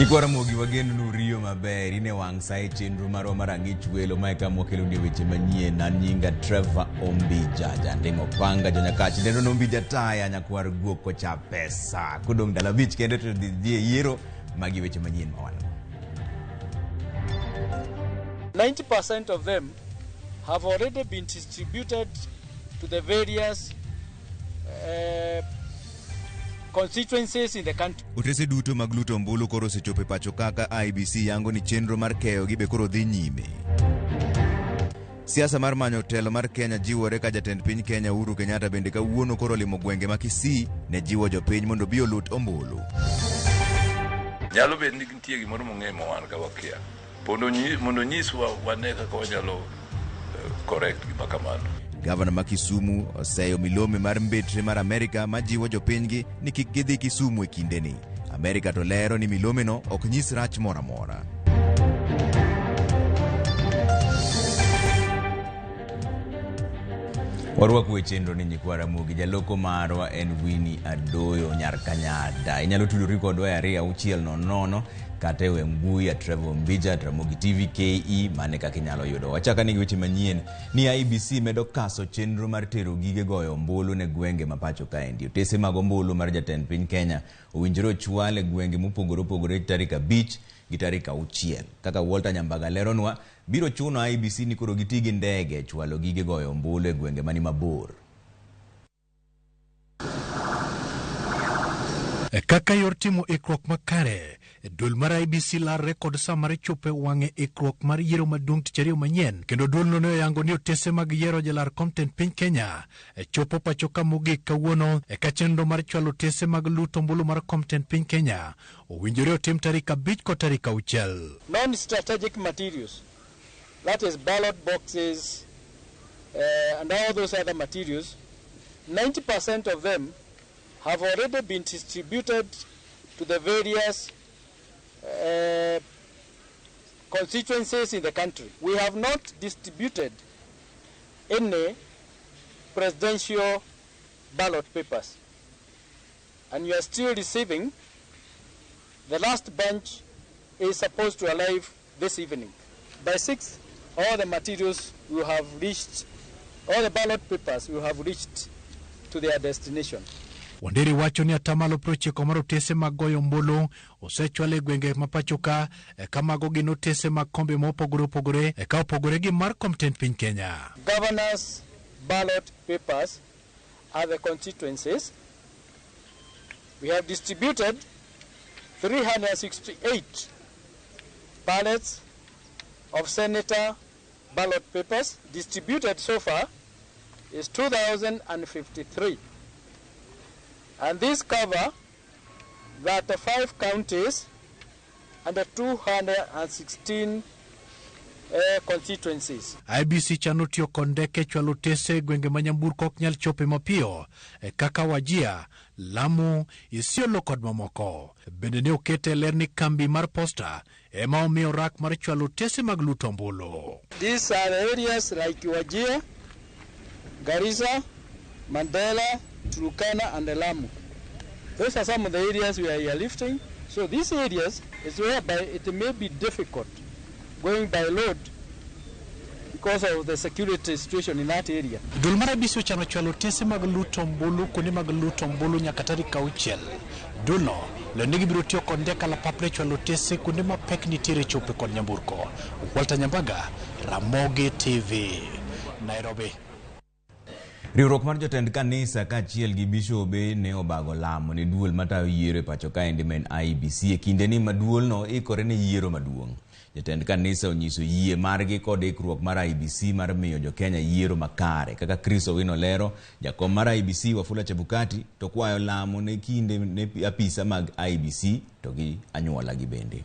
Nyikwa Ramogi wageno ni uriyo maber in e wang' sa e chenro marwa mar ang'ich welo mae kama wakeloni weche manyien an nyinga Trevor Ombija janding'o panga jonyakach neno Ombija taya nyakwar guok kocha pesa kodong' ndalo abich kende to dhi e yiero magi weche manyien ma wan go. 90% of them have already been distributed to the various constituencies in the country. Otese duto mag luto ombulu koro osechopo e pacho kaka IEBC yango ni chenro mar keyogi be koro dhi nyime. Siasa mar manyo telo mar Kenya jiwore ka jatend piny Kenya Uhuru Kenyatta bende kawuono koro olimo gwenge ma Kisii ne jiwo jopiny mondo obi olut ombulu. Nyalo bet ni nitie gimoro mong'eyo ma wan ka wakia. Mondo onyiswa wane kaka wanyalo correct gima kamano. Gavana ma Kisumu oseyo milome mar mbetre mar Amerika majiwo jopinygi ni kik gidhi Kisumu e kindeni. Amerika to lero ni milomeno ok nyis rach moro amora. Warwako e chenro ni nyikwa Ramogi. Jaloko marwa en Winnie Adoyo nyar Kanyada. Inyalo tudori kodwa e 2600 kata e mbui at Trevor Mbija at Ramogi TV KE mane kaka inyalo yudo. Wachaka ni weche manyien ni IEBC medo kaso chenro mar tero gige goyo ombulu ne gwenge ma pacho kaendi. Otese mag ombulu mar jatend piny Kenya owinjore ochwal e gwenge mopogore opogore tarik 5 gi tarik 6. Kaka Walter Nyambaga leronwa, biro chuno IEBC ni koro giti gi ndege chwalo gige goyo ombulu e gwenge mani mabor. Kaka yor timo ikruok makare, duol mar IEBC larre kod sa mar chopo e wang'e ikruok mar yiero maduong' tich ariyo manyien, kendo duolno ne oyango ni otese mag yiero jalar kom tend piny Kenya chopo pacho ka mogik kawuono eka chenro mar chwalo otese mag luto ombulu mar kom tend piny Kenya owinjore otim tarik 5 kod tarik 6. Non-strategic materials, that is ballot boxes and all those other materials, 90% of them have already been distributed to the various constituencies in the country. We have not distributed any presidential ballot papers, and you are still receiving. The last bunch is supposed to arrive this evening. By 6, all the materials will have reached, all the ballot papers will have reached to their destination. Wanderi wacho ni atamalo 90 mar otese mag goyo ombulu osechwal e gwenge ma pacho ka, ka mago gin otese mag kombe mopogore opogore ka opogore gi mar kom tend piny Kenya. Governors' ballot papers are the constituencies. We have distributed 368 pallets of senator ballot papers. Distributed so far is 2,053. And this cover 35 counties and the 216 constituencies. IEBC chano tiyo kod ndeke chwalo otese e gwenge ma nyamburko ok nyal chope mapiyo kaka Wajir, Lamu, Isiolo kod mamoko. Bende ne okete ler ni kambi mar posta ema omiyo rak mar chwalo otese mag luto ombulu. These are areas like Wajir, Garissa, Mandera, Turkana and Lamu. Those are some of the areas we are airlifting. So these areas is whereby it may be difficult going by road because of the security situation in that area. Duol mar IEBC ochano chwalo otese mag luto ombulu kuonde mag luto ombulu nyaka tarik 6. Duolno lero ni gibiro tiyo kod ndeke kalapapla e chwalo otese kuonde ma pek nitiere chope kod nyamburko. Walter Nyambaga, Ramogi TV, Nairobi. Riwruok mar jotend kanisa kaachiel gi bishobe ne obago lamo ne duol matayo yiero e pacho kaendi ma en IEBC e kindeni ma duolno ikore ne yiero maduong'. Jotend kanisa onyiso yie margi kod ikruok mar IEBC mar miyo jo-Kenya yiero makare. Kaka Chris Owino lero, jakom mar IEBC Wafula Chebukati to kwayo lamo ne kinde ne apisa mag IEBC to gi anyuola gi bende.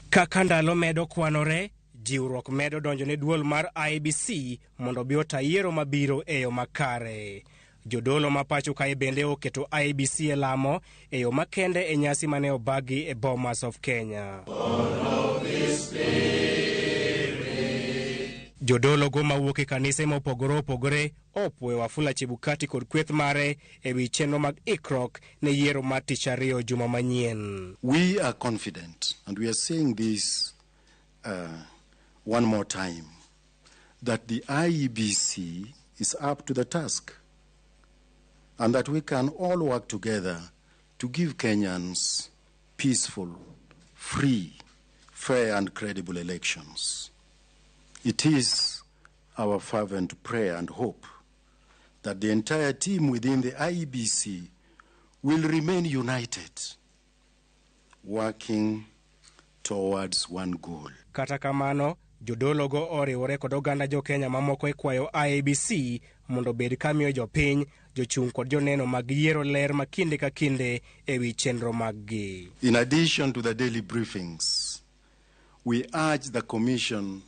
Kaka ndalo medo kwanore, jiwruok medo donjo ne duol mar IEBC mondo obi ota yiero mabiro e yo makare. Jodolo ma pacho kae bende oketo IEBC e lamo e yo makende e nyasi mane obagi e Bomas of Kenya. Jodolo go mawuok e kanise mopogore opogore opuoyo Wafula Chebukati kod kweth mare ewi chenro mag ikruok ne yiero mar tich ariyo juma manyien. We are confident, and we are saying this one more time, that the IEBC is up to the task and that we can all work together to give Kenyans peaceful, free, fair, and credible elections. It is our fervent prayer and hope that the entire team within the IEBC will remain united, working towards one goal. Kata kamano, jodologo oriwore kod oganda jo-Kenya mamoko e kwayo IEBC mondo obed kamiyo jopiny, jochung' kod joneno mag yiero ler ma kinde ka kinde ewi chenro maggi. In addition to the daily briefings, we urge the Commission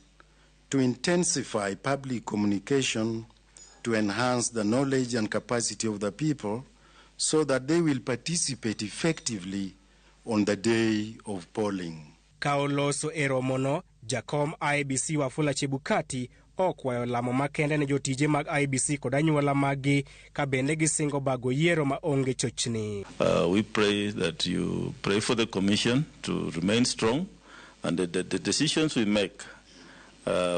to intensify public communication to enhance the knowledge and capacity of the people so that they will participate effectively on the day of polling. Ka oloso e romono, jakom IEBC Wafula Chebukati okwayo lamo makende ne jotije mag IEBC kod anyuola maggi ka bende gisingo bago yiero ma onge chochni. We pray that you pray for the Commission to remain strong and that the decisions we make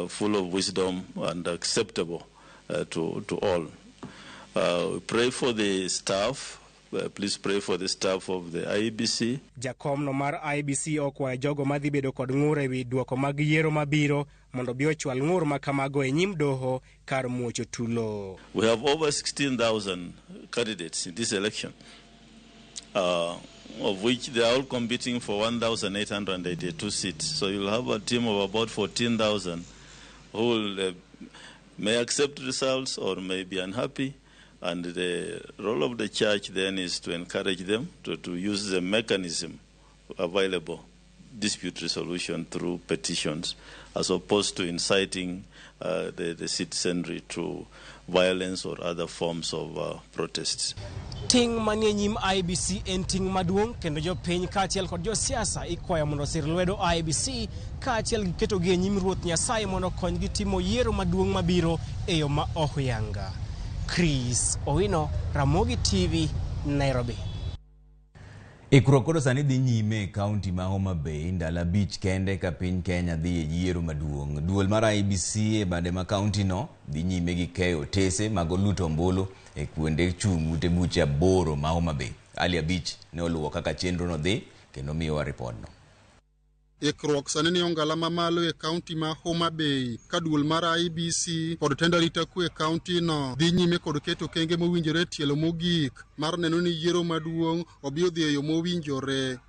full of wisdom and acceptable to all. We pray for the staff. Please pray for the staff of the IEBC. Jakomno mar IEBC okwayo jogo madhi bedo kod ng'ur ewi duoko mag yiero mabiro mondo obi ochwal ng'ur ma kamago e nyim doho kar muocho tulo. We have over 16,000 candidates in this election, of which they are all competing for 1,882 seats. So you'll have a team of about 14,000 who may accept results or may be unhappy. And the role of the church then is to encourage them to use the mechanism available, dispute resolution through petitions, as opposed to inciting the citizenry to violence or other forms of protests. Ting' manie nyim IEBC en ting' maduong' kendo jopiny kaachiel kod josiasa ikwayo mondo osir lwedo IEBC kaachiel gi ketogi e nyim Ruoth Nyasaye mondo okonygi timo yiero maduong' mabiro e yo ma ohuyanga. Chris Owino, Ramogi TV, Nairobi. Ikruok koro sani dhi nyime e kaunti ma Homa Bay ndalo 5 kende ka piny Kenya dhi e yiero maduong'. Duol mar IEBC e bade ma kaunti no dhi nyime gi keyo otese mag oluto ombulu e kuonde chung' ute buche 8 ma Homa Bay. Ali Abich ne oluwo kaka chenro no dhi kendo miyowa ripodno. Ikruok sani ni ongala mamalo e kaunti ma Homa Bay ka duol mar IEBC kod tend arita kwe e kaunti no dhi nyime kod keto okenge mowinjore e tielo mogik mar neno ni yiero maduong' obi odhi e yo mowinjore.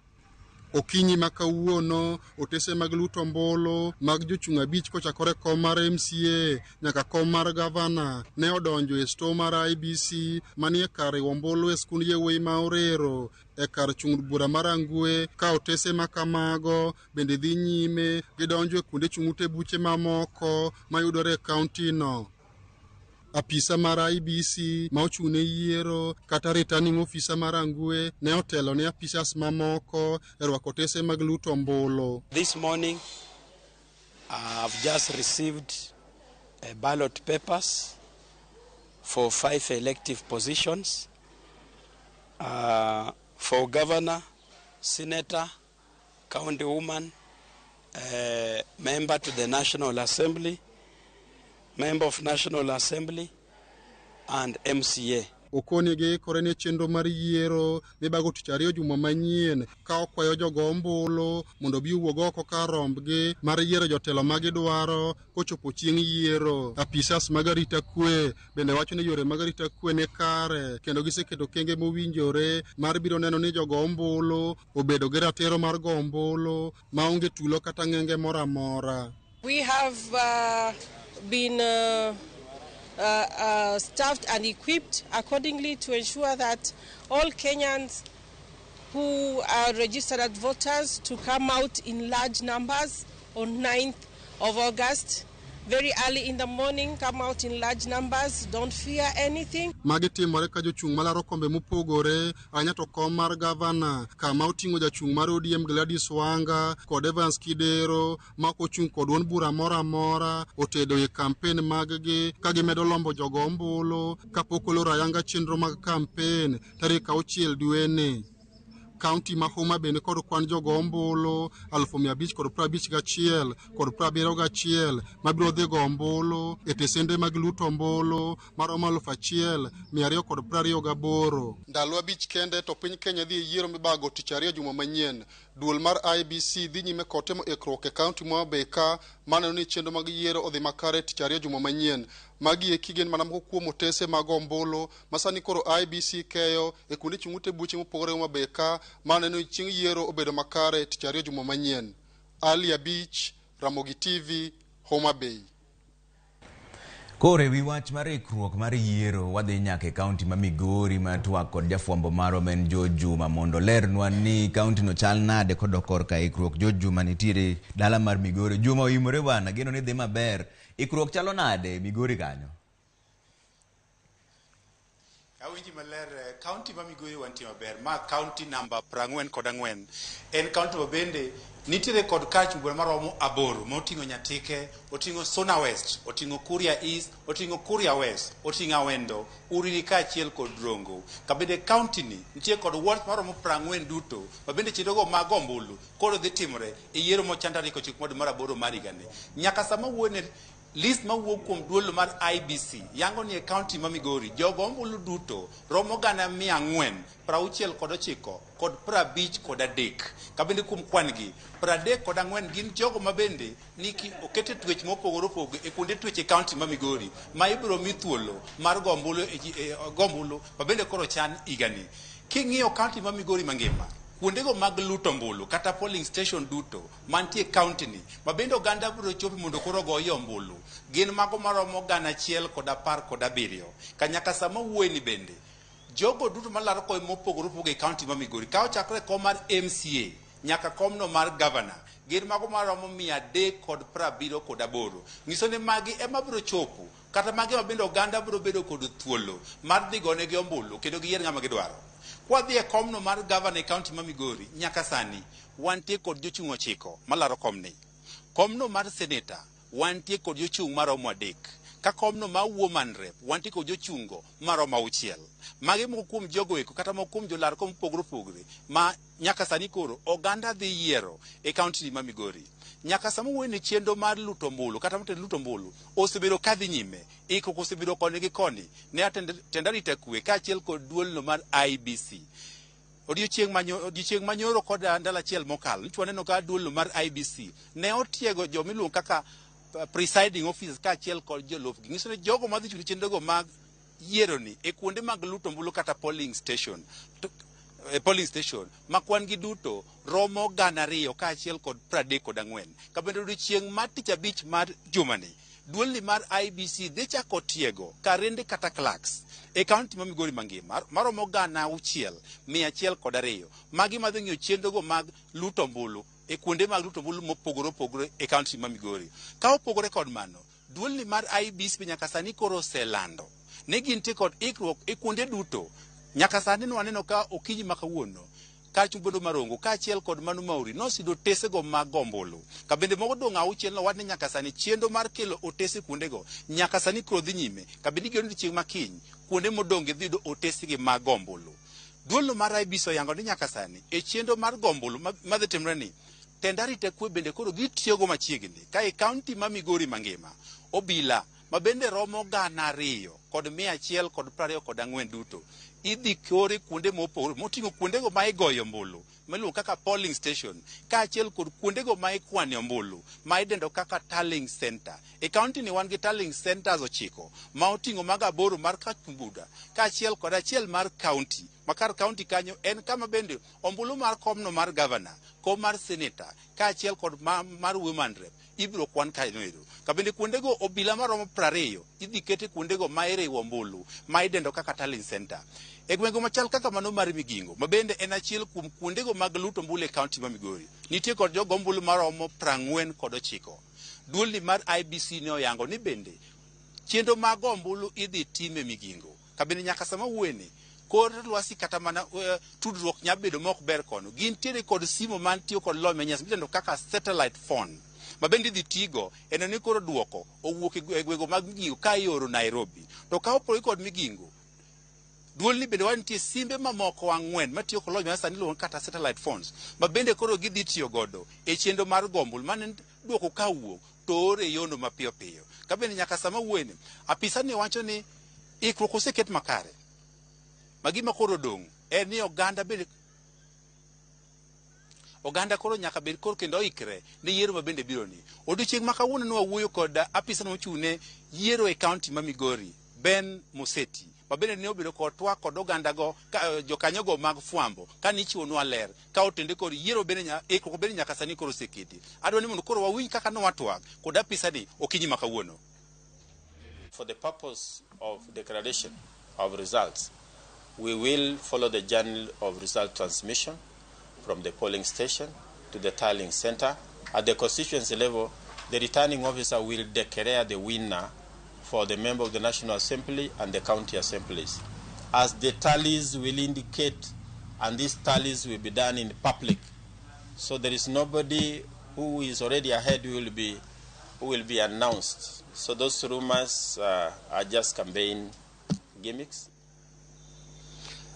Okinyi ma kawuono otese mag luto ombulu mag jochung' 5 kochakore kom mar MCA nyaka kom mar gavana ne odonjo e sto mar IEBC manie kar riwo ombulu e skund yawuoyi ma Orero e kar chung' bura mar Angwe ka otese ma kamago bende dhi nyime gidonjo e kuonde chung' ute buche mamoko mayudore e kaunti no. Apisa mar IEBC ma ochung' ne yiero kata returning officer mar Angwe ne otelo ne apisas mamoko e rwako otese mag luto ombulu. This morning I've just received ballot papers for 5 elective positions, for governor, senator, county woman, member to the National Assembly, member of National Assembly, and MCA. Okoni giikore ne chenro mar yiero mibago tich ariyo juma manyien ka okwayo jogo ombulu mondo obi owuog oko kar rombgi mar yiero jotelo ma gidwaro kochopo chieng' yiero. Apisas mag arita kwe bende wacho ni yore mag arita kwe ni kare kendo giseketo okenge mowinjore mar biro neno ni jogo ombulu obedo gi ratiro mar go ombulu maonge tulo kata ng'enge moro amora. We have been staffed and equipped accordingly to ensure that all Kenyans who are registered as voters to come out in large numbers on 9th of August. very early in the morning, come out in large numbers, don't fear anything. Magi timore ka jochung' malaro kombe mopogore ahinya to kom mar gavana kama oting'o jachung' mar ODM Gladys Wanga kod Evans Kidero ma ok ochung' kod duond bura moro amora otedo e kampen mag-gi ka gimedo lombo jogo ombulu kapok oloro ayanga chenro mag kampen tarik 6 dweni. Kaunti ma Homa Bay ni kod kwan jogo ombulu 551,071 mabiro dhi go ombulu e tesende mag luto ombulu maromo 1228. Ndalo 5 kende to piny Kenya dhi e yiero mibago tich ariyo juma manyien. Duol mar IEBC dhi nyime kod timo ikruok e kaunti ma Homa Bay ka maneno ni chenro mag yiero odhi makare tich ariyo juma manyien. Magi eki gin mana moko kuom otese mag ombulu ma sani koro IEBC keyo e kuonde chung' ute buche mopogore Homa Bay ka maneno ni chieng' yiero obedo makare tich ariyo juma manyien. Ali Abich, Ramogi TV, Homa Bay. Koro ewi wach mar ikruok mar yiero wadhi nyaka e kaunti ma Migori ma twak kod jafwambo marwa ma en George Juma mondo olernwa ni kaunti no chal nade kodok korka ikruok. George Juma nitiere dala mar Migori. Juma oimore bwana, geno ni dhi maber. Ikruok chalo nade Migori kanyo? Awinji maler, kaunti ma Migori wantie maber. Ma kaunti namba 44. En kaunti ma bende nitiere kod kar chung' bura maromo 8 moting'o Nyatike, oting'o Suna West, oting'o Kuria East, oting'o Kuria West, oting'o Awendo, Uriri kaachiel kod Rongo. Kabende kaunti ni nitie kod wards maromo 40 duto ma bende chenrogo mag ombulu koro dhi timore e yiero mochan tarik 9 dwe mar 8 mar higani. Nyaka sama wuone list mawuok kuom duol mar IEBC yango ni e kaunti ma Migori jogo ombulu duto romo 469,53. Kabende kuom kwan gi 34 gin jogo ma bende niki okete twech mopogore opogore e kuonde twech e kaunti ma Migori ma ibiro mi thuolo mar go ombulu e go ombulu ma bende koro chan higani. King'iyo kaunti ma Migori mangima, kuondego mag luto ombulu kata polling station duto mantie e kaunti ni ma bende oganda biro chopo mondo koro ogoye ombulu gin mago maromo 1,017. Ka nyaka sama wuoye ni bende jogo duto malaro kom mopogore opogore e kaunti ma Migori ka ochakore e kom mar MCA nyaka komno mar governor gin mago maromo 378. Nyiso ni magi ema biro chopo kata magi ma bende oganda biro bedo kod thuolo mar dhi gonegi ombulu kendo giyier ng'ama gidwaro. Kwadhi e komno mar governor e kaunti ma Migori nyaka sani wantie kod jochung' 9 malaro komni. Komno mar senator wantie kod jochung' maromo 3. Ka komno mar woman rep wantie kod jochungo maromo 6. Magi moko kuom jogo eko kata moko kuom jolar kom mopogore opogore ma nyaka sani koro oganda dhi yiero e kaunti ma Migori. Nyaka sama wuoyo ni chenro mar luto ombulu kata motelo luto ombulu osebedo kadhi nyime, ikruok osebedo koni gi koni ne tend arita kwe kaachiel kod duolno mar IEBC. Odiochieng' manyoro kod ndalo achiel mokalo, nyocha waneno ka duolno mar IEBC ne otiego jomiluongo kaka presiding officers kaachiel kod jolupgi. Nyiso ni jogo madhi chung' chenrogo mag yiero ni e kuonde mag luto ombulu kata polling station. Polling station ma kwan gi duto romo 2,000 kaachiel kod 34. Kabende odiochieng' mar tich abich mar jumani, duolni mar IEBC dhi chako tiego karende kata clerks e kaunti ma Migori mangima maromo 6,102. Magi madhi ng'iyo chenrogo mag luto ombulu e kuonde mag luto ombulu mopogore opogore e kaunti ma Migori. Ka opogore kod mano, duolni mar IEBC be nyaka sani koro oselando ni gintie kod ikruok e kuonde duto. Nyaka sani nwaneno ka okinyi ma kawuono kar chung' bedo marongo kaachiel kod mano mauri noseyudo otesego mag ombulu. Ka bende moko dong' 6 nowach ni nyaka sani chenro mar kelo otese kuondego nyaka sani koro dhi nyime. Ka bende igeno ni chieng' ma kiny kuonde modong' gidhi yudo otesegi mag ombulu. Duolno mar IEBC oyango ni nyaka sani e chenro mar go ombulu madhi timore ni tend arita kwe bende koro gitiyogo machiegni ka e kaunti ma Migori mangima obila ma bende romo 2,124 duto idhi kore kuonde mopogore moting'o kuondego ma igoyo ombulu miluongo kaka polling station kaachiel kod kuondego ma ikwane ombulu ma idendo kaka tallying center. E kaunti ni wan gi tallying centers 9 ma oting'o mag 8 mar Kachumbuda kaachiel kod achiel mar kaunti. Ma kar kaunti kanyo en kama bende ombulu mar komno mar governor, kom mar senator kaachiel kod mar woman rep ibiro kwan kanyo ero. Ka bende kuondego obila maromo 20 idhi kete kuondego ma iriwo ombulu ma idendo kaka tallying center. E gwenge machal kaka mano mar Migingo ma bende en achiel kuom kuondego mag luto ombulu e kaunti ma Migori, nitie kod jogo ombulu maromo 49. Duolni mar IEBC ne oyango ni bende chenro mag ombulu idhi time Migingo. Kabende nyaka sama wuoyeni kor lwasi kata mana tudruok nya bedo mok ber kono. Gintiere kod simo mantiyo kod lony manyasani midendo kaka satellite phone ma bende idhi tigo eno ni koro duoko owuok e gwego mag Migingo ka ioro Nairobi. To ka opogore kod Migingo, duolni bende wantie simbe mamoko 4 matiyo kod lony manyasani iluongo kata satellite phones ma bende koro gidhi tiyo godo e chenro mar go ombulu mane duoko ka owuok to ore yono mapiyo piyo. Ka bende nyaka sama wuoyeni, apisa ni wacho ni ikruok oseket makare. Ma gima koro odong' en ni oganda bende oganda koro nyaka bed koro kendo oikre ne yiero ma bende biro ni. Odiochieng' ma kawuono ne wawuoyo kod apisa mochung' ne yiero e kaunti ma Migori, Ben Moseti, ma bende ne obedo kod twak kod oganda go jokanyogo mag fwambo ka nichiwonwa ler ka otende kod yiero bende ikruok bende nyaka sani koro oseketi. Adwa ni mondo koro wawinj kaka ne watwak kod apisa ni okinyi ma kawuono. For the purpose of declaration of results, we will follow the journal of result transmission from the polling station to the tallying center. At the constituency level, the returning officer will declare the winner for the member of the National Assembly and the county assemblies. As the tallies will indicate, and these tallies will be done in public. So there is nobody who is already ahead who will be announced. So those rumors are just campaign gimmicks.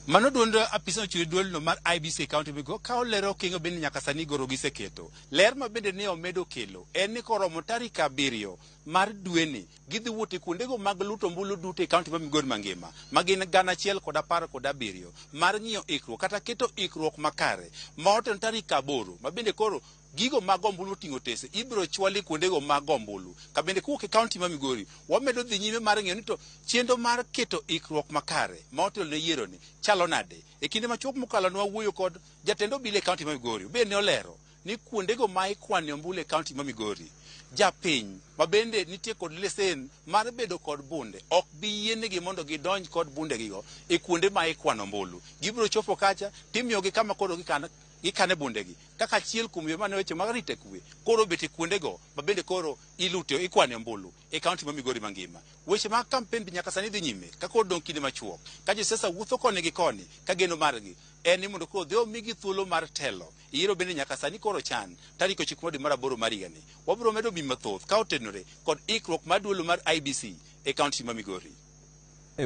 Mano duond apisa mochung' ne duolno mar IEBC county Migingo ka olero okenge bende nyaka sani goro giseketo. Ler ma bende ne omedo kelo en ni koromo tarik 7 mar dweni gidhi wuotho e kuondego mag luto ombulu duto e kaunti ma Migori mangima ma gin 117 mar ng'iyo ikruok kata keto ikruok makare ma oteno tarik 8 ma bende koro gigo mag ombulu oting'o otese ibiro chwali kuondego mag ombulu. Ka bende kowuok e kaunti ma Migori wamedo dhi nyime mar ng'iyo ni to chenro mar keto ikruok makare ma otelo ne yiero ni chalo nade. E kinde machuok mokalo ne wawuoyo kod jatend obila e kaunti ma Migori bende ne olero ni kuondego ma ikwane ombulu e kaunti ma Migori japiny ma bende nitie kod lesen mar bedo kod bunde ok bi yienegi mondo gidonj kod bundegigo e kuonde ma ikwano ombulu. Gibiro chopo kacha timiyogi kama koro gikane bundegi kaka achiel kuom yore mane weche mag rito kwe koro bet e kuondego ma bende koro ilute ikwane ombulu e kaunti ma Migori mangima. Weche mag kampen nyaka sani dhi nyime ka koro dong' kinde machuok ka josiasa wuotho koni gi koni ka geno margi en ni mondo koro dhi omigi thuolo mar telo. Yiero bende nyaka sani koro chan tarik 9 dwe mar 8 mar higani. Wabiro medo bi mathoth ka otenore kod ikruok mar duolo mar IEBC e kaunti ma Migori.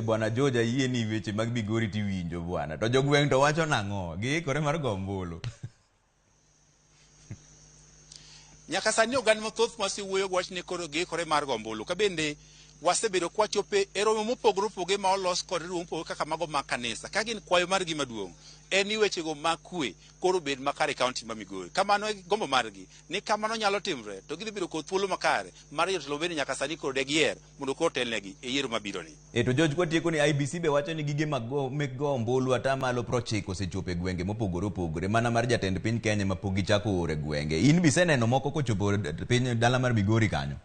Bwana George ayie ni weche mag Migori tiwinjo bwana. To jogweng' to wacho nang'o? Giikore mar go ombulu. Nyaka sani oganda mathoth masewuoyo wach ni koro giikore mar go ombulu. Ka bende wasebedo kwachope e romo mopogore opogore ma olos kod riwruok mopogore kaka mago mag kanisa. Ka gin kwayo margi maduong' en ni wechego mag kwe koro bed makare e kaunti ma Migori. Kamano e gombo margi ni kamano nyalo timre to gidhi bedo kod thuolo makare mar jotelo bende nyaka sani koro degier mondo koro otelnegi e yiero mabiro ni. To George kwatieko ni IEBC be wacho ni gige mag go ombulu 90% osechopo e gwenge mopogore opogore mana mar jatend piny Kenya ma pok gichako oro e gwenge. In be iseneno moko kochopo piny dala mar Migori kanyo?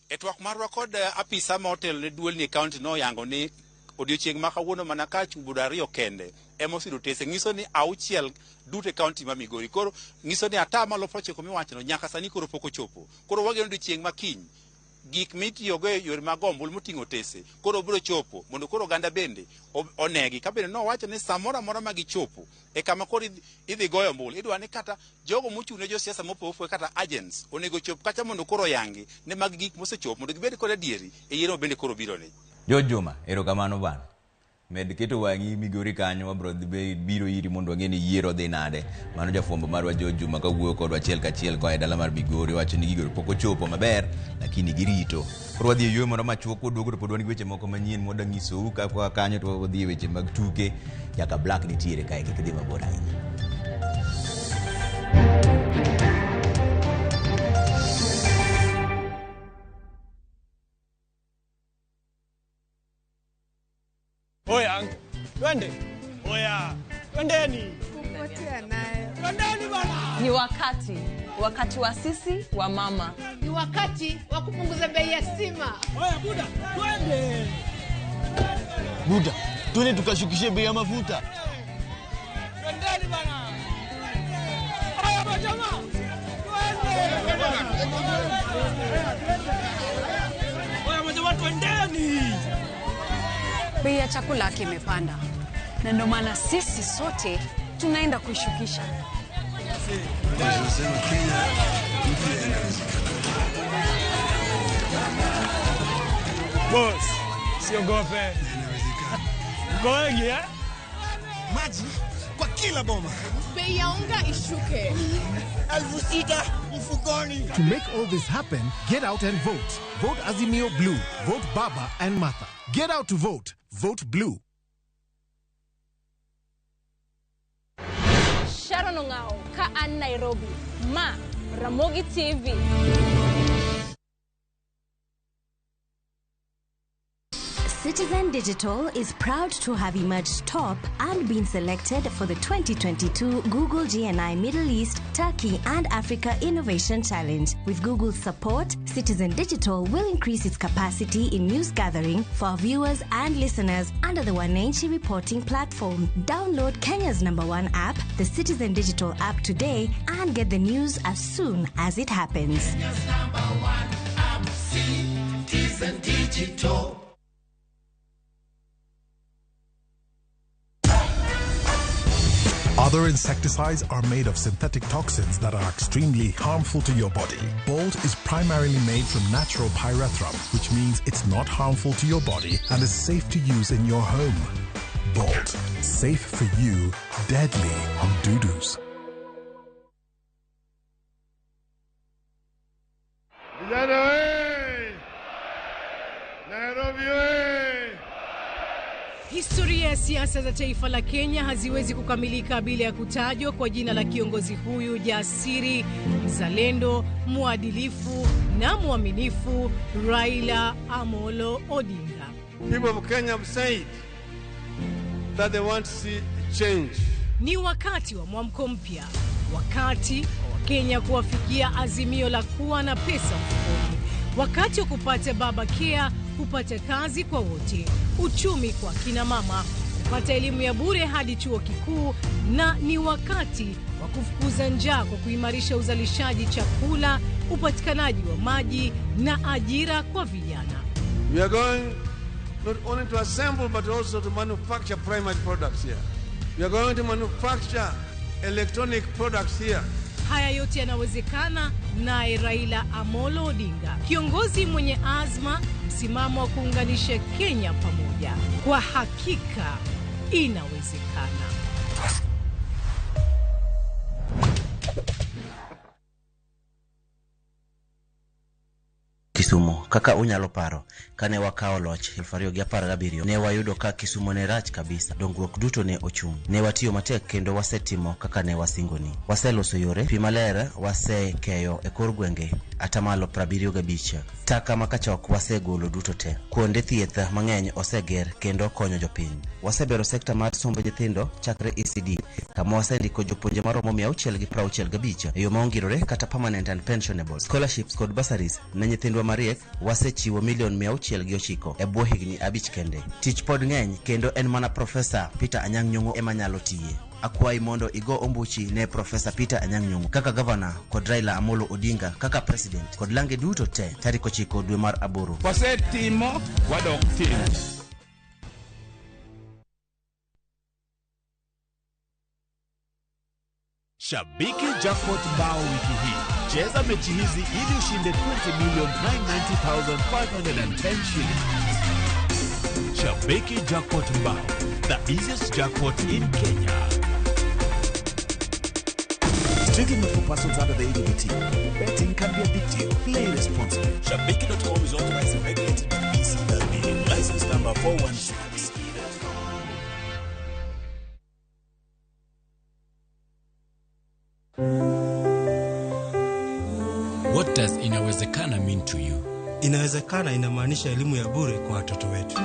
E twak marwa kod apisa ma otelo ne duolni e kaunti noyango ni odiochieng' ma kawuono mana ka chubudo 2 kende ema oseyudo otese nyiso ni 6 duto e kaunti ma Migori. Koro nyiso ni 90% miwachono nyaka sani koro pok ochopo. Koro wageno odiochieng' ma kiny gik mitiyogo e yore mag ombulu moting'o otese koro biro chopo mondo koro oganda bende onegi. Ka bende nowacho ni samoro amora ma gichopo e kama koro idhi goyo ombulu idwa ni kata jogo mochung' ne josiasa mopogore opogore kata agents onego chop kacha mondo koro oyangi ne mag gik mosechopo mondo gibed kod adieri e yiero bende koro biro ni. George Juma, erokamano bwana. Med keto wang'i Migori kanyo wabro biro iri mondo wang'e ni yiero dhi nade. Mano jafwambo marwa George Juma kawuoyo kodwa achiel kachiel koa e dala mar Migori wacho ni gigo pok ochopo maber lakini girito. Koro wadhi e yueyo moro machuok kwaduogo to pod wan gi weche moko manyien mwadwa nyisou ka koa kanyo to wadhi e weche mag tuke. Nyaka Black nitiere kae kik idhi mabor ahinya. Oya, twende. Oya, twendeni. Twendeni bana. Ni wakati wa sisi wa mama. Ni wakati wa kupunguza bei ya stima. Oya buda, twende. Buda, twende tukashukishe bei ya mafuta. Twendeni bana. Oya majamaa. Twende. Bei ya chakula yake imepanda, na ndio maana sisi sote tunaenda kuishukisha. Boss, siogope. Mko wengi eh? Maji kwa kila boma. Bei ya unga ishuke. 6,000 mfukoni. To make all this happen, get out and vote. Vote Azimio Blue. Vote Baba and Martha. Get out to vote. Vote Blue. Sharon Ongao, ka an Nairobi. Ma, Ramogi TV. Citizen Digital is proud to have emerged top and been selected for the 2022 Google GNI Middle East, Turkey and Africa Innovation Challenge. With Google's support, Citizen Digital will increase its capacity in news gathering for our viewers and listeners under the Wananchi reporting platform. Download Kenya's #1 app, the Citizen Digital app today, and get the news as soon as it happens. Kenya's #1 app, Citizen Digital. Other insecticides are made of synthetic toxins that are extremely harmful to your body. Bolt is primarily made from natural pyrethrum, which means it's not harmful to your body and is safe to use in your home. Bolt, safe for you, deadly on dudus. Vijana we! Nairobi we! Historia ya siasa za taifa la Kenya haziwezi kukamilika bila ya kutajwa kwa jina la kiongozi huyu jasiri, mzalendo, mwadilifu na mwaminifu, Raila Amolo Odinga. People of Kenya have said that they want to see change. Ni wakati wa mwamko mpya, wakati wa Wakenya kuwafikia azimio la kuwa na pesa mfukoni, wakati wa kupata baba care, kupata kazi kwa wote, uchumi kwa kina mama, kupata elimu ya bure hadi chuo kikuu, na ni wakati wa kufukuza njaa kwa kuimarisha uzalishaji chakula, upatikanaji wa maji na ajira kwa vijana. We are going not only to assemble but also to manufacture primary products here. We are going to manufacture electronic products here. Haya yote yanawezekana naye Raila Amolo Odinga, kiongozi mwenye azma, msimamo wa kuunganisha Kenya pamoja. Kwa hakika inawezekana. Kisumu kaka unyalo paro kane wakawo loch 2017 ne wayudo ka Kisumu ne rach kabisa, dongruok duto ne ochung'. Ne watiyo matek kendo wasetimo kaka ne wasingoni. Waseloso yore, pi maler wasekeyo e kor gwenge atamalo 75. Taka makachok wasegolo duto te. Kuonde thieth mang'eny oseger kendo konyo jopiny. Wasebero sekta mar sombo nyithindo chakre ECD kama wasendiko jopuonje maromo 665 e yo maongirore kata permanent and pensionable. Scholarships kod bursaries ne nyithindwa mariek wasechiwo milion 609 e bwo higni 5 kende. Tich pod ng'eny kendo en mana Profesa Peter Anyang' Nyong'o ema nyalo tiye. Akwayi mondo igo ombuchi ne Profesa Peter Anyang' Nyong'o kaka gavana kod Raila Amolo Odinga kaka president kod lange duto te tarik 9 dwe mar 8. Wasetimo, wadok timo. Shabiki Jackpot Bao wiki hii. Cheza mechi hizi ili ushinde 20,990,510 shillings. Shabiki Jackpot Bao, the easiest jackpot in Kenya. Strictly not for persons under the age of 18. Betting can be addictive. Play responsibly. Shabiki.com is authorized and regulated by BCLB. License number 416. What does inawezekana mean to you? Inawezekana inamaanisha elimu ya bure kwa watoto wetu.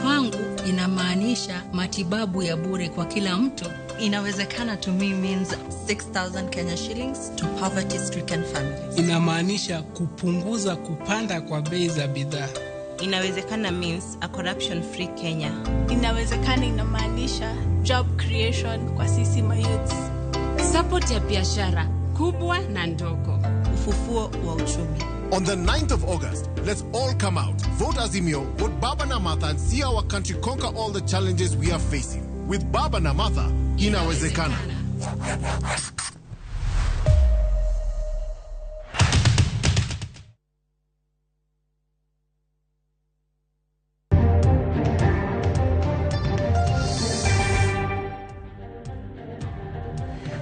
Kwangu inamaanisha matibabu ya bure kwa kila mtu. Inawezekana to me means 6,000 Kenya shillings to poverty-stricken families. Inamaanisha kupunguza kupanda kwa bei za bidhaa. Inawezekana means a corruption-free Kenya. Inawezekana inamaanisha job creation kwa sisi mayouths. Support ya biashara kubwa na ndogo. Ufufuo wa uchumi. On the 9th of August, let's all come out, vote Azimio, vote Baba na Martha, and see our country conquer all the challenges we are facing. With Baba na Martha, inawezekana.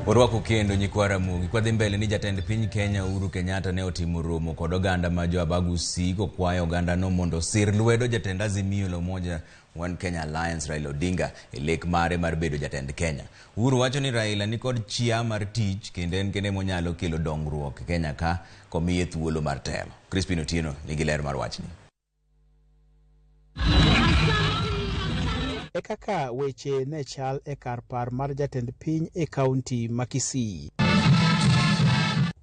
Orwako kendo nyikwa Ramogi. Kwadhi mbele ni jatend piny Kenya Uhuru Kenyatta ne otimo romo kod oganda ma jo Abagusi kokwayo ogandano mondo osir lwedo jatend Azimio la Umoja One Kenya Alliance Raila Odinga e lek mare mar bedo jatend Kenya. Uhuru wacho ni Raila nikod chia mar tich kendo en kende monyalo kelo dongruok e Kenya ka komiye thuolo mar telo. Crispin Otieno nigi ler mar wachni. E kaka weche ne chal e kar par mar jatend piny e kaunti ma Kisii.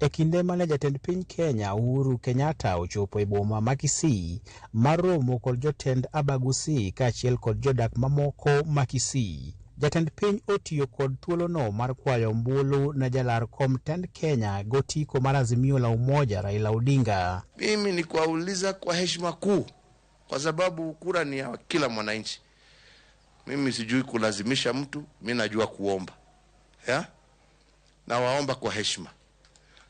E kinde mane jatend piny Kenya Uhuru Kenyatta ochopo e boma ma Kisii mar romo kod jotend Abagusi kaachiel kod jodak mamoko ma Kisii. Jatend piny otiyo kod thuolono mar kwayo ombulu ne jalar kom tend Kenya gotiko mar Azimio la Umoja Raila Odinga. Mimi ni kuwauliza kwa heshima kuu, kwa sababu kura ni ya kila mwananchi. Mimi sijui kulazimisha mtu, mi najua kuomba ya? Na waomba kwa heshima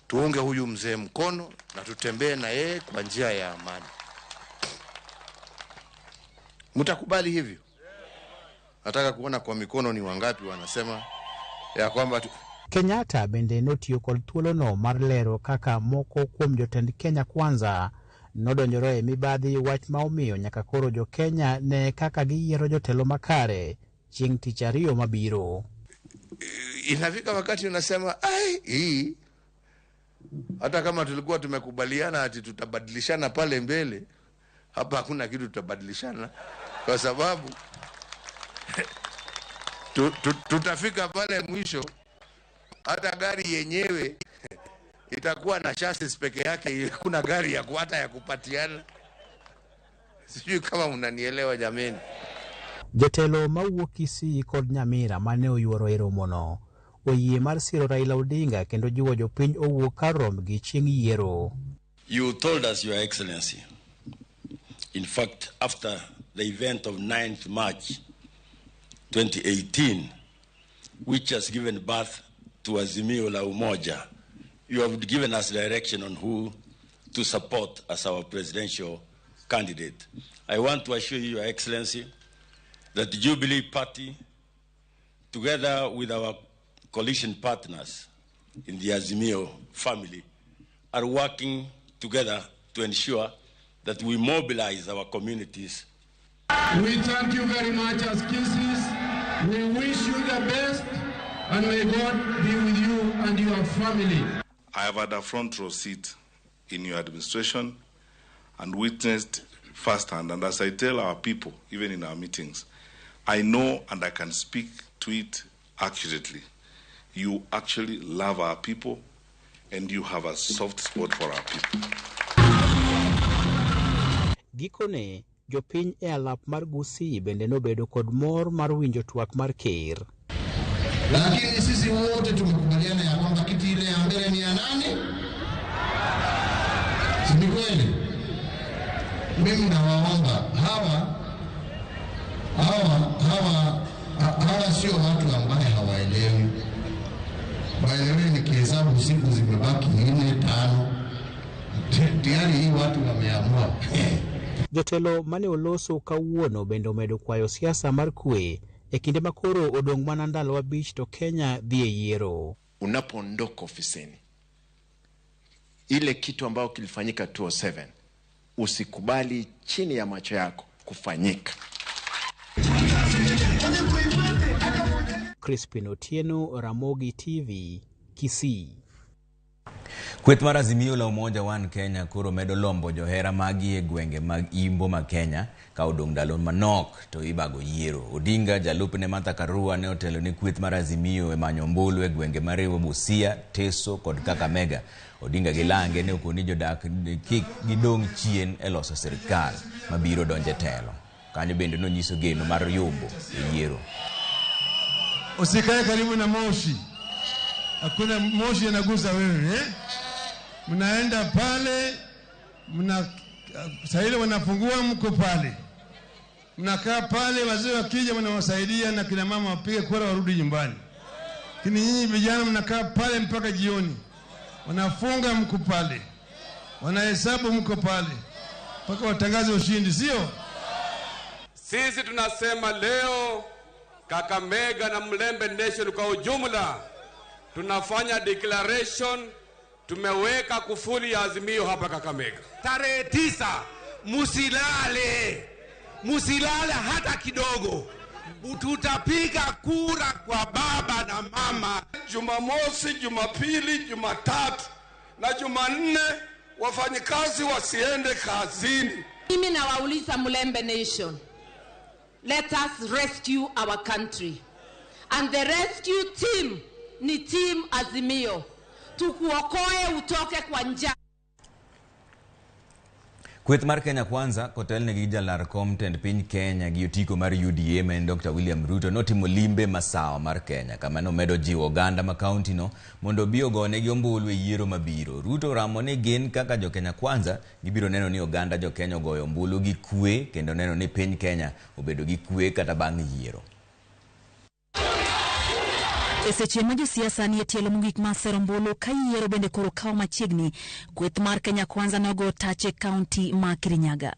tuunge huyu mzee mkono na tutembee na yeye kwa njia ya amani. Mtakubali hivyo? Nataka kuona kwa mikono ni wangapi wanasema ya kwamba Kenyatta bende notiyo kod thuolono mar lero kaka moko kuom jotend Kenya Kwanza nodonjore e mibadhi, wach ma omiyo nyaka koro jo Kenya ne kaka giyiero jotelo makare chieng' tich ariyo mabiro. Inafika wakati unasema ai, hii hata kama tulikuwa tumekubaliana ati tutabadilishana pale mbele, hapa hakuna kitu tutabadilishana, kwa sababu tutafika pale mwisho, hata gari yenyewe itakuwa na chassis peke yake, hakuna gari ya hata ya kupatiana. Sijui kama mnanielewa jameni. Jotelo mawuok Kisii kod Nyamira mane oyuoro e romono oyie mar siro Raila Odinga kendo jiwo jopiny owuok kar rombgi chieng' yiero. You told us, Your Excellency, in fact, after the event of 9th March 2018, which has given birth to Azimio la Umoja, you have given us direction on who to support as our presidential candidate. I want to assure you, Your Excellency, that the Jubilee Party, together with our coalition partners in the Azimio family, are working together to ensure that we mobilize our communities. We thank you very much as Kisiis. We wish you the best, and may God be with you and your family. I have had a front row seat in your administration and witnessed firsthand, and as I tell our people, even in our meetings, I know and I can speak to it accurately. You actually love our people and you have a soft spot for our people. Gikone, jopiny e alap mar Gusii bende nobedo kod mor mar winjo twak mar ker. Lakini sisi wote tumekubaliana ya kwamba kiti ile ya mbele ni ya nani? Si ni kweli? Mimi nawaomba hawa sio watu ambaye hawaelewi. By the way, nikihesabu siku zimebaki 4, 5, tayari hii watu wameamua. Jotelo mane oloso kawuono bende omedo kwayo siasa mar kwe e kinde ma koro odong' mana ndalo 5 to Kenya dhi e yiero. Unapoondoka ofisini, ile kitu ambayo kilifanyika 2007 usikubali chini ya macho yako kufanyika. Crispin Otieno, Ramogi TV, Kisii. Kweth mar Azimio la Umoja One Kenya koro medo lombo johera magi e gwenge mag Imbo ma Kenya ka odong' ndalo manok to ibago yiero. Odinga jalupne Martha Karua ne otelo ne kweth mar Azimio e manyo ombulu e gwenge mariwo Busia, Teso kod Kakamega. Odinga gi lange ne okoni jodak kik gidong' chien e loso sirikal mabiro donjo e telo. Kanyo bende nonyiso geno mar yombo e yiero. Usikae karibu na moshi. Hakuna moshi yanagusa wewe, eh? Mnaenda pale, mna saa wanafungua mko pale. Mnakaa pale, wazee wakija mnawasaidia na kina mama wapige kura warudi nyumbani. Lakini nyinyi vijana mnakaa pale mpaka jioni. Wanafunga mko pale. Wanahesabu mko pale. Mpaka watangaze ushindi, sio? Sisi tunasema leo Kakamega na Mlembe Nation kwa ujumla tunafanya declaration, tumeweka kufuli ya Azimio hapa Kakamega. Tarehe 9 musilale. Musilale hata kidogo. Tutapiga kura kwa baba na mama. Jumamosi, Jumapili, Jumatatu na Jumanne wafanyikazi wasiende kazini. Mimi nawauliza Mlembe Nation, let us rescue our country. And the rescue team ni team Azimio. Tukuokoe utoke kwa njaa. Kweth mar Kenya Kwanza kotelne gi jalar kom tend piny Kenya gi otiko mar UDA ma en Dr. William Ruto notimo limbe masawa mar Kenya kama nomedo jiwo oganda ma kaunti no mondo obi ogonegi ombulu e yiero mabiro. Ruto ramo ni gin kaka jo Kenya Kwanza gibiro neno ni oganda jo Kenya ogoyo ombulu gi kwe kendo neno ni piny Kenya obedo gi kwe kata bang' yiero. E seche ma josiasa nie tielo mogik mar sero ombulu ka yiero bende koro kawo machiegni, kweth mar Kenya Kwanza nogo tache kaunti ma Kirinyaga.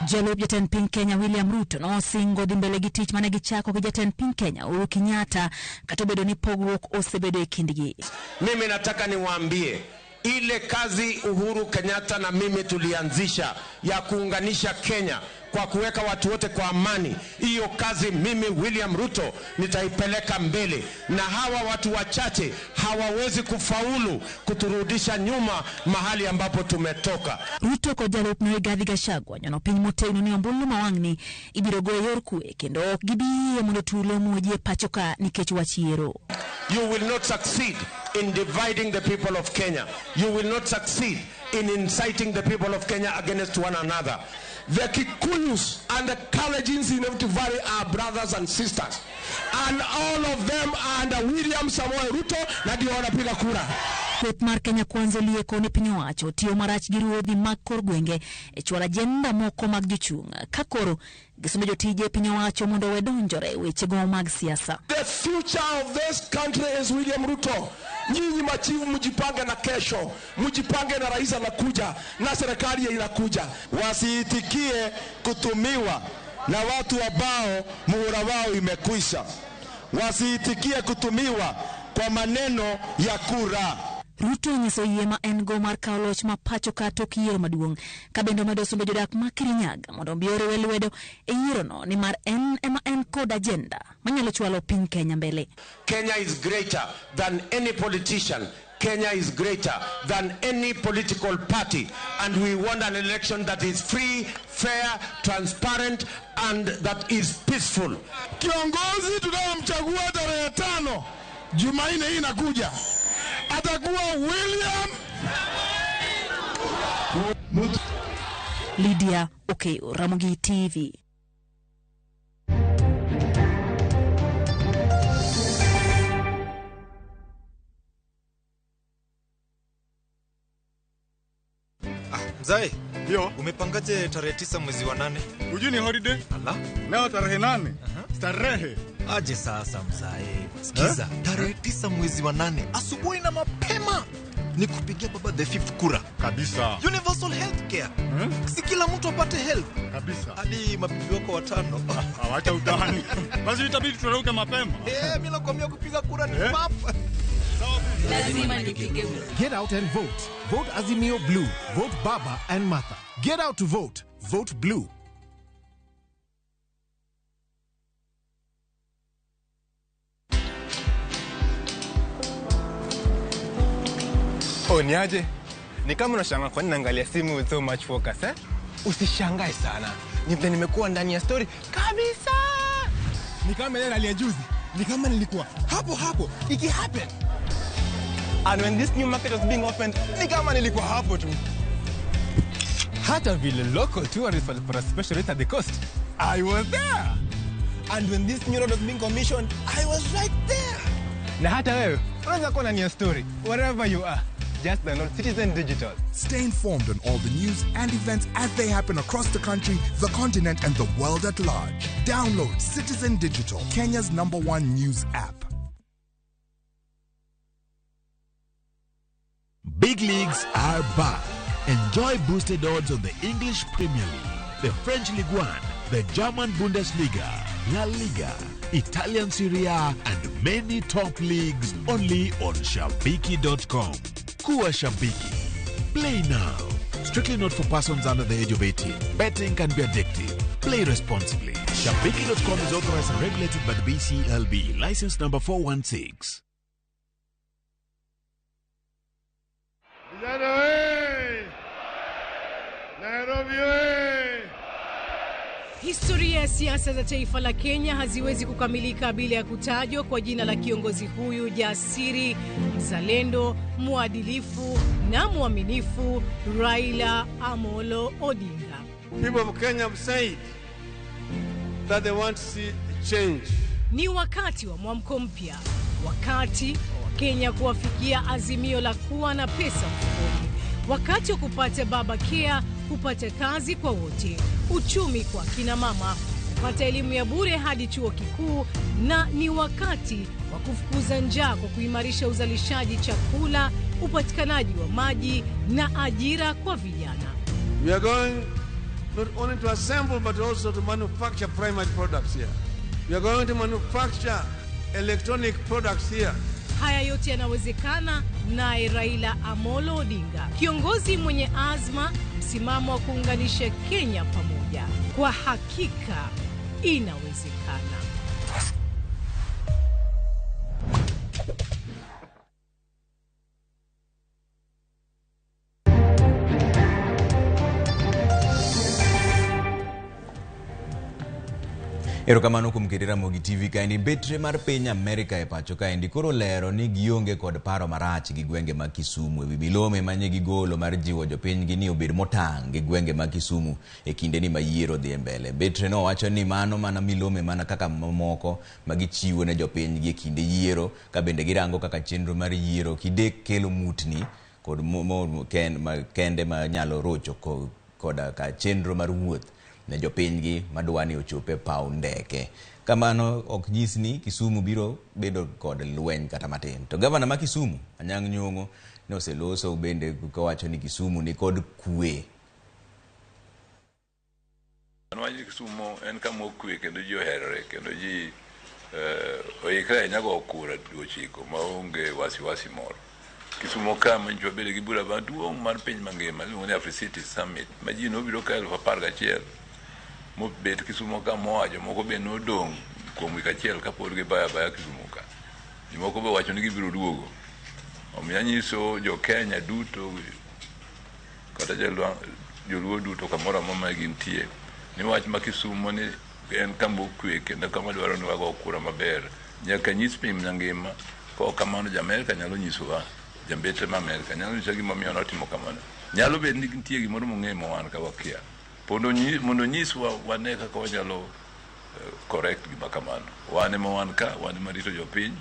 Jalup jatend piny Kenya William Ruto nosingo dhi mbele gi tich mane gichako gi jatend piny Kenya Uhuru Kenyatta kata obedo ni pogruok osebedo e kindgi. Mimi nataka niwaambie ile kazi Uhuru Kenyatta na mimi tulianzisha ya kuunganisha Kenya kwa kuweka watu wote kwa amani, hiyo kazi mimi William Ruto nitaipeleka mbele, na hawa watu wachache hawawezi kufaulu kuturudisha nyuma mahali ambapo tumetoka. Ruto kod jalupne Rigathi Gachagua nyono piny motegno ni ombulu ma wang'ni ibiro goyo yor kwe kendo ok gibi yie mondo tulo muoji e pacho ka nikech wach yiero. You will not succeed in dividing the people of Kenya. You will not succeed in inciting the people of Kenya against one another. The Kikuyus and the Kalenjins in Rift Valley are brothers and sisters. And all of them are under William Samoei Ruto na ndio wanapiga kura. Kweth mar Kenya Kwanza olieko ni piny owacho tiyo marach gi ruodhi mag kor gwenge e chwalo ajenda moko mag jochung' ka koro gisombe jotije piny owacho mondo owe donjore wechego mag siasa. The future of this country is William Ruto. Nyinyi machifu mjipange na kesho, mjipange na rais anakuja na serikali inakuja. Wasiitikie kutumiwa na watu ambao muhula wao imekwisha. Wasiitikie kutumiwa kwa maneno ya kura. Ruto onyiso yie ma en go mar kawo loch ma pacho ka tok yiero maduong' ka bende omedo sombe jodak ma Kirinyaga mondo obi oriwe lwedo e yierono nimar en ema en kod agenda manyalo chwalo piny Kenya mbele. Kenya is greater than any politician. Kenya is greater than any political party, and we want an election that is free, fair, transparent and that is peaceful. Kiongozi tunayomchagua tarehe 5 Jumanne hii inakuja atakuwa William Lydia Okeyo, Ramogi TV. Mzai, ndio umepangaje tarehe 9 mwezi wa 8? Hujui ni holiday? Ala. Leo tarehe 8. Starehe. Aje sasa mzai. Sikiza, tarehe 9 mwezi wa 8 asubuhi na mapema ni kupigia baba the fifth kura. Kabisa. Universal healthcare. Si kila mtu apate health. Kabisa. Hadi mabibi wako watano. Awacha utani. Basi itabidi turuke mapema. Mimi nakwambia kupiga kura ni pap. Lazima nipige kura. Get out and vote. Vote Azimio Blue. Vote Baba and Martha. Get out to vote. Vote Blue. Oh, niaje? Ni kama unashangaa kwa nini naangalia simu with so much focus, eh? Usishangae sana. Ni vile nimekuwa ndani ya story kabisa. Ni kama ile hali ya juzi. Ni kama nilikuwa hapo hapo iki happen. And when this new market was being opened, ni kama nilikuwa hapo tu. Hata vile local tourists walipata special rate at the coast, I was there. And when this new road was being commissioned, I was right there. Na hata wewe unaweza kuwa ndani ya story wherever you are. Just download Citizen Digital. Stay informed on all the news and events as they happen across the country, the continent, and the world at large. Download Citizen Digital, Kenya's #1 news app. Big leagues are back. Enjoy boosted odds on the English Premier League, the French Ligue 1, the German Bundesliga, La Liga, Italian Serie A, and many top leagues only on Shabiki.com. Kuwa Shabiki. Play now. Strictly not for persons under the age of 18. Betting can be addictive. Play responsibly. Shabiki.com is authorized and regulated by the BCLB. License number 416. Vijana we! Nairobi we! Historia ya siasa za taifa la Kenya haziwezi kukamilika bila ya kutajwa kwa jina la kiongozi huyu jasiri, mzalendo, mwadilifu na mwaminifu, Raila Amolo Odinga. People of Kenya have said that they want to see change. Ni wakati wa mwamko mpya, wakati wa Kenya kuwafikia azimio la kuwa na pesa mfukoni, wakati wa kupata baba care, kupata kazi kwa wote, uchumi kwa kina mama, kupata elimu ya bure hadi chuo kikuu, na ni wakati wa kufukuza njaa kwa kuimarisha uzalishaji chakula, upatikanaji wa maji na ajira kwa vijana. We are going not only to assemble but also to manufacture primary products here. We are going to manufacture electronic products here. Haya yote yanawezekana naye Raila Amolo Odinga, kiongozi mwenye azma, msimamo wa kuunganisha Kenya pamoja. Kwa hakika inawezekana. Erokamano kuom kete Ramogi TV kaendi. Betre mar piny Amerika e pacho kaendi koro lero ni gionge kod paro marach gi gwenge mag Kisumu ewi milome manye gigolo mar jiwo jopinygi ni obed motang' gi gwenge mag Kisumu e kindeni ma yiero dhi e mbele. Betre no wacho ni mano mana milome mana kaka mamoko ma gichiwo ne jopinygi e kinde yiero, ka bende girango kaka chenro mar yiero kidek kelo mutni kod kende ma nyalo rocho koda ka chenro mar wuoth ne jopinygi madwani ochope paw ndeke. Kamano ok nyis ni Kisumu biro bedo kod lweny kata matin. To gavana ma Kisumu Anyang' Nyong'o ne oseloso bende kowacho ni Kisumu ni kod kwe. Wach Kisumu en kama okwe kendo ji oherore kendo ji oikre ahinya go kura dwe 9 maonge wasiwasi moro. Kisumu ka manjo wabedo gi bura maduong' mar piny mangima iluongo ni Africity Summit ma ji nobiro ka 11,000 mobet Kisumu ka moa, jomoko be nodong' kuom wik achiel kapod gibaya baya Kisumu ka. Jomoko be wacho ni gibiro duogo. Omiyo anyiso jo Kenya duto kata joluo duto kamoro amora ma gintie ni wach ma Kisumu ni en kama okwe kendo kama dwaro ni wago kura maber. Nyaka nyis piny mangima, ka kamano jo Amerka nyalo nyisowa, jambete ma Amerka nyalo nyisowa gimomiyo notimo kamano. Nyalo bet ni nitie gimoro mong'eyo ma wan ka wakia. Mondo nyiswa wane kaka wanyalo correct gima kamano. Wan ema wan ka, wan ema rito jopiny,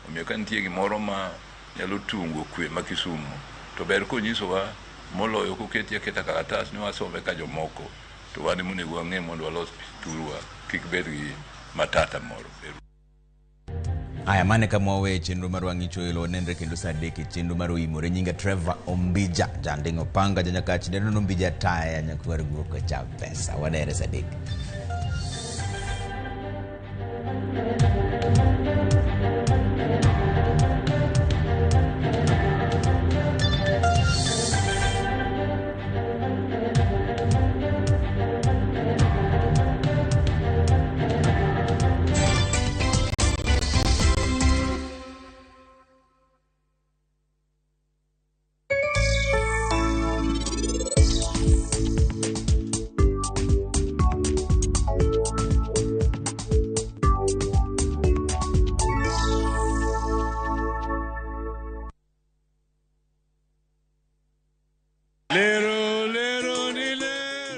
omiyo ka nitie gimoro ma nyalo tungo kwe ma Kisumu, to ber konyisowa moloyo koketi aketa kalatas ni wasome ka jomoko, to wan ema onego wang'e mondo walos thurwa kik bed gi matata moro. Aya, mane kama wawe chenro mar wang'i choelo nenre kendo saa 3 e chenro mar oimore. Nyinga Trevor Ombija, janding'o panga janyakach neno Ombija taya nyakwar guok cha pesa. Wanere saa 3.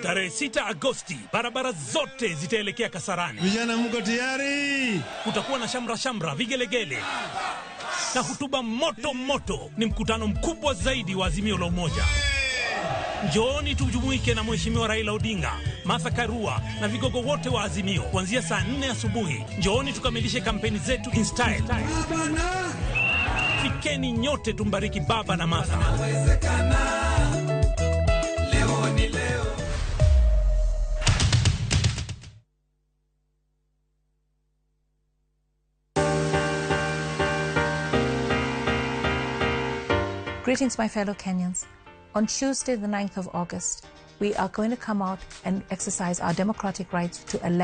Tarehe 6 Agosti, barabara zote zitaelekea Kasarani. Vijana mko tayari? Kutakuwa na shamra shamra, vigelegele. na hutuba moto moto. Ni mkutano mkubwa zaidi wa Azimio la Umoja. Njooni tujumuike na Mheshimiwa Raila Odinga, Martha Karua na vigogo wote wa Azimio kuanzia saa 4 asubuhi. Njooni tukamilishe kampeni zetu in style. Fikeni nyote tumbariki baba na Martha. Greetings, my fellow Kenyans. On Tuesday, the 9th of August, we are going to come out and exercise our democratic right to elect.